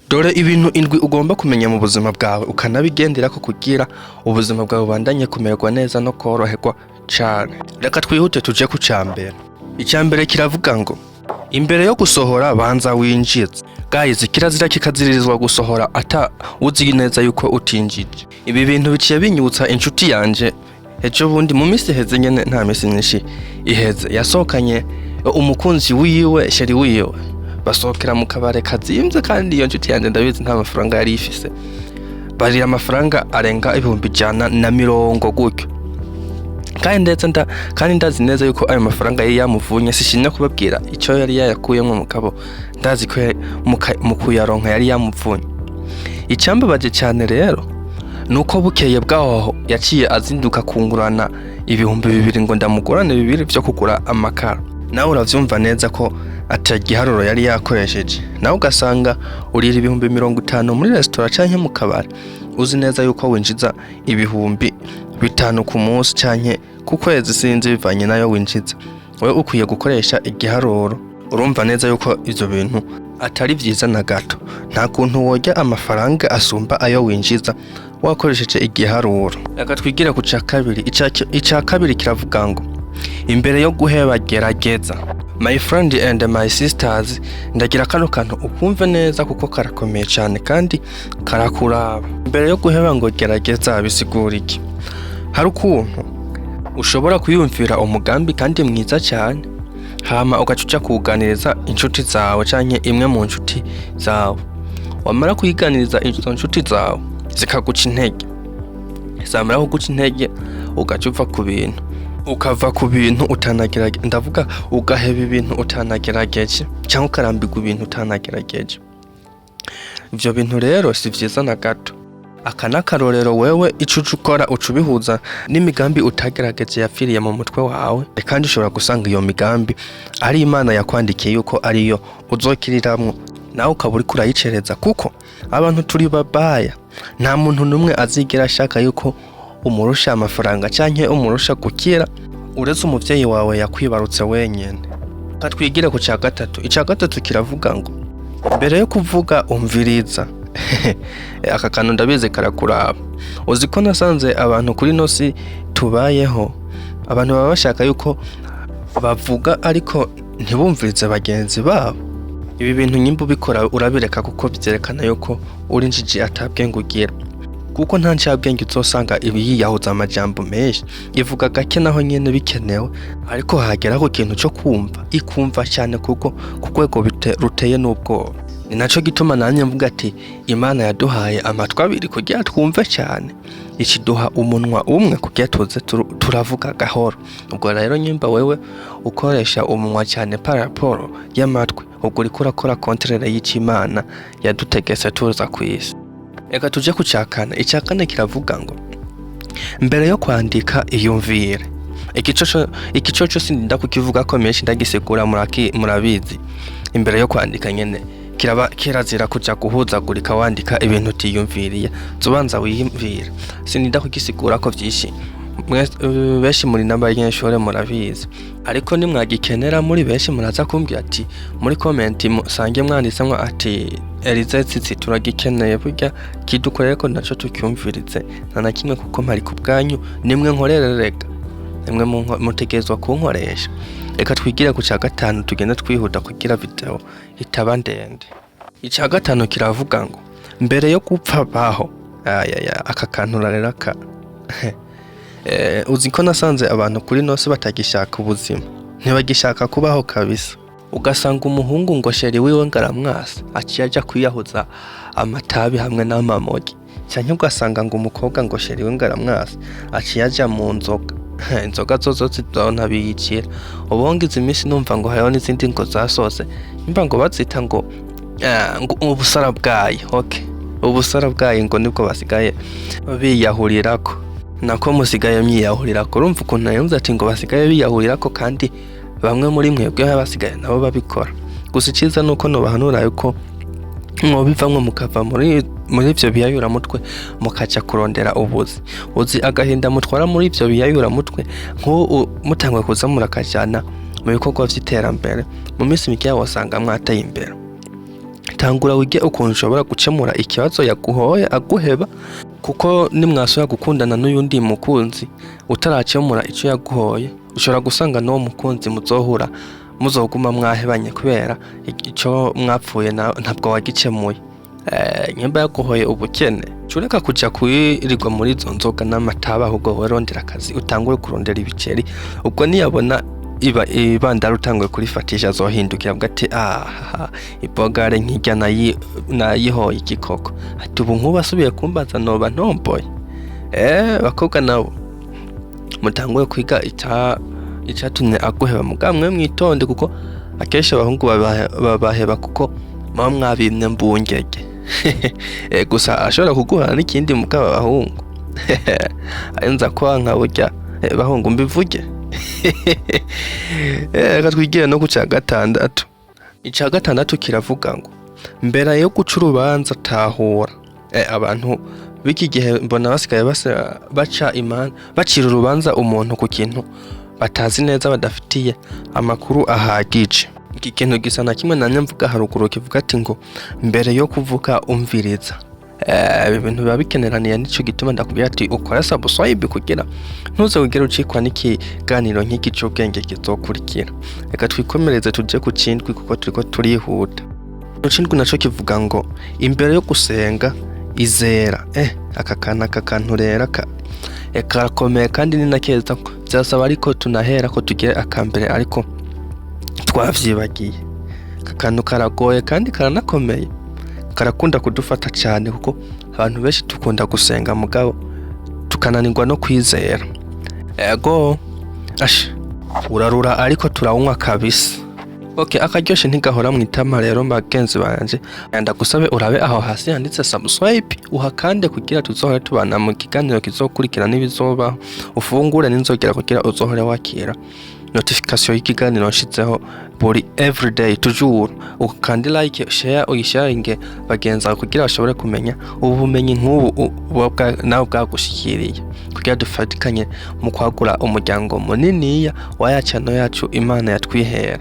Dore ibintu indwi ugomba kumenya mu buzima bwawe ukanabigenderako kugira ubuzima bwawe bubandanye kumererwa neza no koroherwa cane. Reka twihute tuje ku cambere. Icambere kiravuga ngo: imbere yo gusohora, banza winjize. Guys, kirazira kikaziririzwa gusohora ata uzi neza yuko utinjije. Ibi bintu biciye binyibutsa inshuti yanje ejo bundi, mu minsi iheze nyene, nta minsi myinshi iheze, yasohokanye umukunzi wiwe, chéri wiwe, basohokera mu kabare kazimvye. Kandi iyo nshuti yanje ndabizi nta mafaranga yari ifise, barira amafaranga arenga 120,000 gutyo. Kandi ndetse kandi ndazi neza yuko ayo mafaranga yari yamuvunye. Sishimye kubabwira icyo yari yayakuyemwo, mugabo ndazi ko mu kuyaronka yari yamuvunye. Icyambabaje cyane rero nuko bukeye bwaho yaciye azinduka kungurana 2000, ngo ndamugurane 2000 vyo kugura amakara. Nawe uravyumva neza ko atagiharuro yari yakoresheje. Nawe ugasanga urira 50,000 muri resitora canke mu kabari, uzi neza yuko winjiza 5000 ku munsi canke ku kwezi, sinzi, bivanye nayo winjiza. Wewe ukwiye gukoresha igiharuro. Urumva neza yuko ivyo bintu atari vyiza na gato. Nta kuntu worya amafaranga asumba ayo winjiza wakoresheje igiharuro. Reka twigire ku ca kabiri. Ica kabiri kiravuga ngo: imbere yo guheba, gerageza. My friend and my sisters, ndagira kano kantu ukumve neza kuko karakomeye cyane kandi karakuraba. Imbere yo guheba ngo gerageza bisigura iki? Hari ukuntu ushobora kwiyumvira umugambi kandi mwiza cyane, hama ugaca uja kuwuganiriza inshuti zawe canke imwe mu nshuti zawe. Wamara kuyiganiriza izo nshuti zawe, zikaguca intege. Zamara kuguca intege, ugaca uva ku bintu, ukava ku bintu utanagerage, ndavuga ugaheba ibintu utanagerageje, cyangwa ukarambirwa ibintu utanagerageje. Ivyo bintu rero si vyiza na gato. Aka n'akarorero: wewe ico uca ukora, uca ubihuza n'imigambi utagerageje yapfiriye mu mutwe wawe. Kandi ushobora gusanga iyo migambi ari Imana yakwandikiye yuko ariyo uzokiriramwo, nawe ukaba uriko urayicereza, kuko abantu turi babaya. Nta muntu n'umwe azigera ashaka yuko umurusha amafaranga canke umurusha gukira, uretse umuvyeyi wawe yakwibarutse wenyene. Reka twigire ku ca gatatu. Ica gatatu kiravuga ngo: mbere yo kuvuga, umviriza. Aka kantu ndabizi karakuraba. Uzi ko nasanze abantu kuri ino si tubayeho, abantu baba bashaka yuko bavuga ariko ntibumvirize bagenzi babo. Ibi bintu nyimba ubikora, urabireka, kuko vyerekana yuko uri injiji, atabwenge ugira, kuko nta ncabwenge uzosanga ibi yiyahuza amajambo menshi. Ivuga gake naho nyene bikenewe, ariko hagera ku kintu co kumva, ikumva cyane, kuko ku rwego ruteye n'ubwoba. Ni naco gituma nanjye mvuga ati: Imana yaduhaye amatwi abiri kugira twumve cyane, ikiduha umunwa umwe kugira tuze turavuga gahoro. Ubwo rero nyimba wewe ukoresha umunwa cyane par rapport y'amatwi, ubwo uriko urakora contraire y'ico Imana yadutegetse tuza kw'isi. Reka tuje ku ca kane. Ica kane kiravuga ngo: mbere yo kwandika, iyumvire. Igicoco sindinda kukivuga ko menshi, ndagisigura, murabizi. Imbere yo kwandika nyene kiraba kirazira kuja guhuzagurika wandika ibintu utiyumviriye. Zubanza wiyumvire. Sindinda kugisigura ko vyinshi. Benshi muri n'abanyeshure murabizi, ariko nimwagikenera muri benshi muraza kumbwira ati muri comment musange mwanditsemwo ati: "Elize Tsitsi, turagikeneye, burya kidukorere ko naco tucyumvirize." Nta na kimwe, kuko mpari ku bwanyu, nimwe nkorera. Rega nimwe mutegerezwa kunkoresha. Reka twigire ku ca gatanu, tugende twihuta kugira video itaba ndende. Ica gatanu kiravuga ngo: mbere yo gupfa, baho. Ayaya, aka kantu rero aka uzi ko nasanze abantu kuri nose batagishaka ubuzima, ntibagishaka kubaho kabisa. Ugasanga umuhungu ngo chéri wiwe ngaramwasa, aciye aja kwiyahuza amatabi hamwe n'amamogi, canke ugasanga ngo umukobwa ngo chéri we ngaramwasa, aciye aja mu nzoga. Inzoga zozo zidona biyicira. Ubundi izi minsi numva ngo hariho n'izindi ngo zasose, nimba ngo bazita ngo ngo ubusara bwayo. Okay, ubusara bwayo ngo nibwo basigaye biyahurirako, nako musigaye myiyahurirako. Urumva ukuntu yumva ati ngo basigaye biyahurirako, kandi bamwe muri mwebwe basigaye nabo babikora. Gusa iciza nuko nobahanura yuko mwobivamwo, mukava muri ivyo biyayuramutwe, mukaja kurondera ubuzi. Uzi agahinda mutwara muri ivyo biyayuramutwe? Nk'ubu mutangwe kuza murakajana mu bikorwa vy'iterambere, mu minsi mikeya wasanga mwateye imbere. Tangura wige ukuntu ushobora gukemura ikibazo yaguhoye aguheba, kuko nimwasubira gukundana n'uyundi mukunzi utarakemura ico yaguhoye, ushobora gusanga n'uwo mukunzi muzohura muzoguma mwahebanye, kubera ico mwapfuye ntabwo wagikemuye. Nyimba yaguhoye ubukene, cureka kuja kwirirwa muri izo nzoga n'amataba, ahubwo wowe rondera akazi, utangure kurondera ibiceri. Ubwo niyabona iba ibandara utanguye kurifatisha, azohindukira avuga ati: "Ah, ibogare nkirya nayihoye igikoko." Ati: "Ubu nkuba asubiye kumbaza noba ntomboye." Bakobwa nabo mutanguye kwiga icatumye aguheba. Mugabo mwe mwitonde, kuko akenshi abahungu babaheba kuko muba mwabimye mbungege. Gusa ashobora kuguhana n'ikindi. Mugabo abahungu arenza kwanka burya. Bahungu, mbivuge. Reka twigire no ku ca gatandatu. Ica gatandatu kiravuga ngo: mbere yo guca urubanza, tahura. Abantu b'iki gihe mbona basigaye baca imanza, bacira urubanza umuntu ku kintu batazi neza, badafitiye amakuru ahagije. Iki kintu gisa na kimwe nanye mvuga haruguru, kivuga ati ngo: mbere yo kuvuga, umviriza. Ibi bintu biba bikeneraniye. Nico gituma ndakubwira ati ukore subscribe kugira ntuze wigere ucikwa n'ikiganiro nk'iki c'ubwenge kizokurikira. Reka twikomereze tuje ku cindwi, kuko turiko turihuta. Icindwi naco kivuga ngo: imbere yo gusenga, izera. Aka kantu rero karakomeye kandi ni na keza. Vyasaba ariko tunahera ko tugire akambere, ariko twavyibagiye. Aka kantu karagoye kandi karanakomeye, karakunda kudufata cyane, kuko abantu benshi dukunda gusenga mugabo tukananirwa no kwizera. Ego asha, urarura ariko turawunywa kabisa. Okay, akaryoshe ntigahora mu itama. Rero bagenzi banje, ndagusabe urabe aho hasi handitse subscribe, uhakande kugira tuzohore tubana mu kiganiro kizokurikira n'ibizobaho. Ufungure n'inzogera kugira uzohore wakira notification y'ikiganiro nshizeho buri everyday toujours. Ukande like, share, uyisharinge bagenzi bawe kugira bashobore kumenya ubu bumenyi nk'ubu buba nawe bwagushikiriye, kugira dufatikanye mu kwagura umuryango muniniya wa ya channel yacu Imana yatwihera.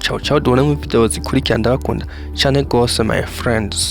Ciao ciao, duhure mu video zikurikira. Ndabakunda cane gose, my friends.